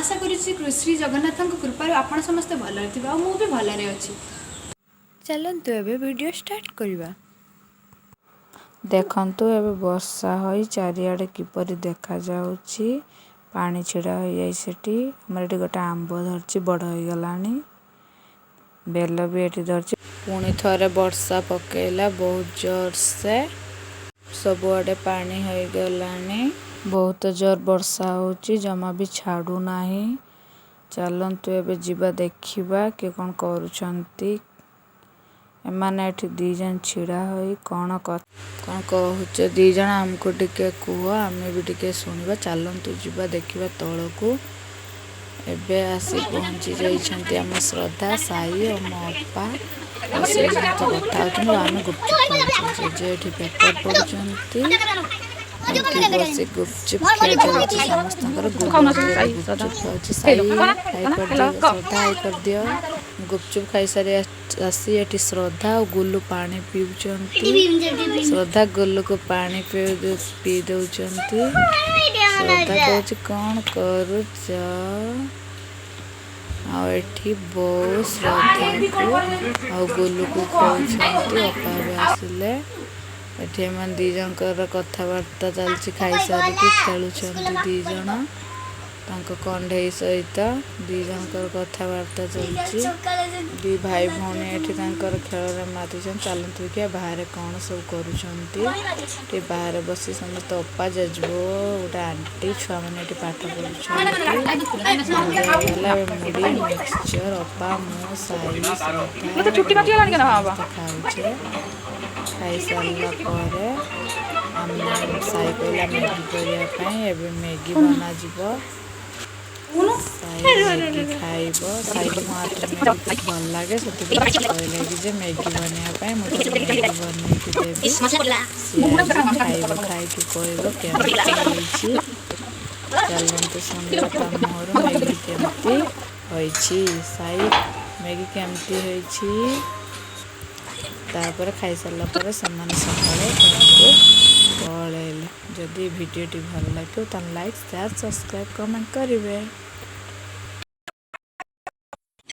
ଆଶା କରୁଛି ଶ୍ରୀ ଜଗନ୍ନାଥଙ୍କ କୃପାରୁ ଆପଣ ସମସ୍ତେ ଭଲରେ ଥିବେ ଆଉ ମୁଁ ବି ଭଲରେ ଅଛି। ଚାଲନ୍ତୁ, ଏବେ ଭିଡ଼ିଓ ଷ୍ଟାର୍ଟ କରିବା। ଦେଖନ୍ତୁ, ଏବେ ବର୍ଷା ହୋଇ ଚାରିଆଡ଼େ କିପରି ଦେଖାଯାଉଛି। ପାଣି ଛିଡ଼ା ହୋଇଯାଇଛି ସେଠି। ଆମର ଏଠି ଗୋଟେ ଆମ୍ବ ଧରିଛି, ବଡ଼ ହୋଇଗଲାଣି। ବେଲ ବି ଏଠି ଧରିଛି। ପୁଣି ଥରେ ବର୍ଷା ପକେଇଲା ବହୁତ ଜୋରସେ। ସବୁଆଡ଼େ ପାଣି ହୋଇଗଲାଣି। ବହୁତ ଜୋର ବର୍ଷା ହେଉଛି, ଜମା ବି ଛାଡ଼ୁନାହିଁ। ଚାଲନ୍ତୁ, ଏବେ ଯିବା, ଦେଖିବା କିଏ କ'ଣ କରୁଛନ୍ତି। ଏମାନେ ଏଠି ଦୁଇ ଜଣ ଛିଡ଼ା ହୋଇ କ'ଣ କହୁଛ ଦୁଇ ଜଣ, ଆମକୁ ଟିକେ କୁହ, ଆମେ ବି ଟିକେ ଶୁଣିବା। ଚାଲନ୍ତୁ, ଯିବା, ଦେଖିବା ତଳକୁ। ଏବେ ଆସି ପହଞ୍ଚି ଯାଇଛନ୍ତି ଆମ ଶ୍ରଦ୍ଧା, ସାଇ ଓ ମୋ ଅପା। ବସିକି ସମସ୍ତେ କଥା ହେଉଛନ୍ତି ଆଉ ଆମେ ଗୁପଚୁପ୍ ଖାଉଛୁ। ଜେଜେ ଏଠି ପେପର ପଢ଼ୁଛନ୍ତି। ଏଠି ବସି ଗୁପଚୁପ୍ ଖିଆ ଚାଲିଛି ସମସ୍ତଙ୍କର। ଗୁଲୁ ଗୁପଚୁପ୍ ଖାଉଛି। ସାଇ, ହାଇ କରିଦିଅ। ଶ୍ରଦ୍ଧା, ହାଇ କରିଦିଅ। ଗୁପଚୁପ୍ ଖାଇସାରି ଆସି ଏଠି ଶ୍ରଦ୍ଧା ଆଉ ଗୁଲୁ ପାଣି ପିଉଛନ୍ତି। ଶ୍ରଦ୍ଧା ଗୁଲୁକୁ ପାଣି ପିଇ ଦେଉଛନ୍ତି। ଶ୍ରଦ୍ଧା କହୁଛି, "କ'ଣ କରୁଛ?" ଆଉ ଏଠି ବୋଉ ଶ୍ରଦ୍ଧାକୁ ଆଉ ଗୁଲୁକୁ ଖୁଆଉଛନ୍ତି। ଅପା ବି ଆସିଲେ। ଏଠି ଏମାନେ ଦୁଇ ଜଣଙ୍କର କଥାବାର୍ତ୍ତା ଚାଲିଛି। ଖାଇସାରିକି ଖେଳୁଛନ୍ତି ଦୁଇ ଜଣ। ତାଙ୍କ କଣ୍ଢେଇ ସହିତ ଦୁଇ ଜଣଙ୍କର କଥାବାର୍ତ୍ତା ଚାଲିଛି। ଦୁଇ ଭାଇ ଭଉଣୀ ଏଠି ତାଙ୍କର ଖେଳରେ ମାତିଛନ୍ତି। ଚାଲନ୍ତୁ, ଦେଖିବା ବାହାରେ କ'ଣ ସବୁ କରୁଛନ୍ତି। ଏଠି ବାହାରେ ବସି ସମସ୍ତେ, ଅପା, ଜେଜେବୋଉ, ଗୋଟେ ଆଣ୍ଟି, ଛୁଆମାନେ ଏଠି ପାଠ ପଢ଼ୁଛନ୍ତି। ସନ୍ଧ୍ୟା ହେଇଗଲା। ଏବେ ମୁଢ଼ି ମିକ୍ସଚର ଅପା, ମୁଁ, ସାଇ, ଶ୍ରଦ୍ଧା ସମସ୍ତେ ଖାଉଛେ। ଖାଇସାରିଲା ପରେ ଆମେ, ସାଇ କହିଲା ମ୍ୟାଗି କରିବା ପାଇଁ। ଏବେ ମ୍ୟାଗି ବନାଯିବ। ସାଇ ମ୍ୟାଗି ଖାଇବ। ସାଇକୁ ମୋ ହାତରେ ମ୍ୟାଗି ଭଲ ଲାଗେ। ସେଥିପାଇଁ ସେ କହିଲା କି ଯେ ମ୍ୟାଗି ବନେଇବା ପାଇଁ। ମୁଁ ତାକୁ ମ୍ୟାଗି ବନେଇକି ଦେବି। ସିଏ ଆଜି ଖାଇବ, ଖାଇକି କହିବ କେମିତି ହେଇଛି। ଚାଲନ୍ତୁ, ଶୁଣିବା ତା ମୁହଁରୁ ମ୍ୟାଗି କେମିତି ହୋଇଛି। ସାଇ, ମ୍ୟାଗି କେମିତି ହେଇଛି? ତାପରେ ଖାଇସାରିଲା ପରେ ସେମାନେ ସକାଳେ ଘରକୁ ପଳେଇଲେ। ଯଦି ଭିଡ଼ିଓଟି ଭଲ ଲାଗିବ, ତାହେଲେ ଲାଇକ୍, ସେୟାର, ସବସ୍କ୍ରାଇବ୍, କମେଣ୍ଟ କରିବେ।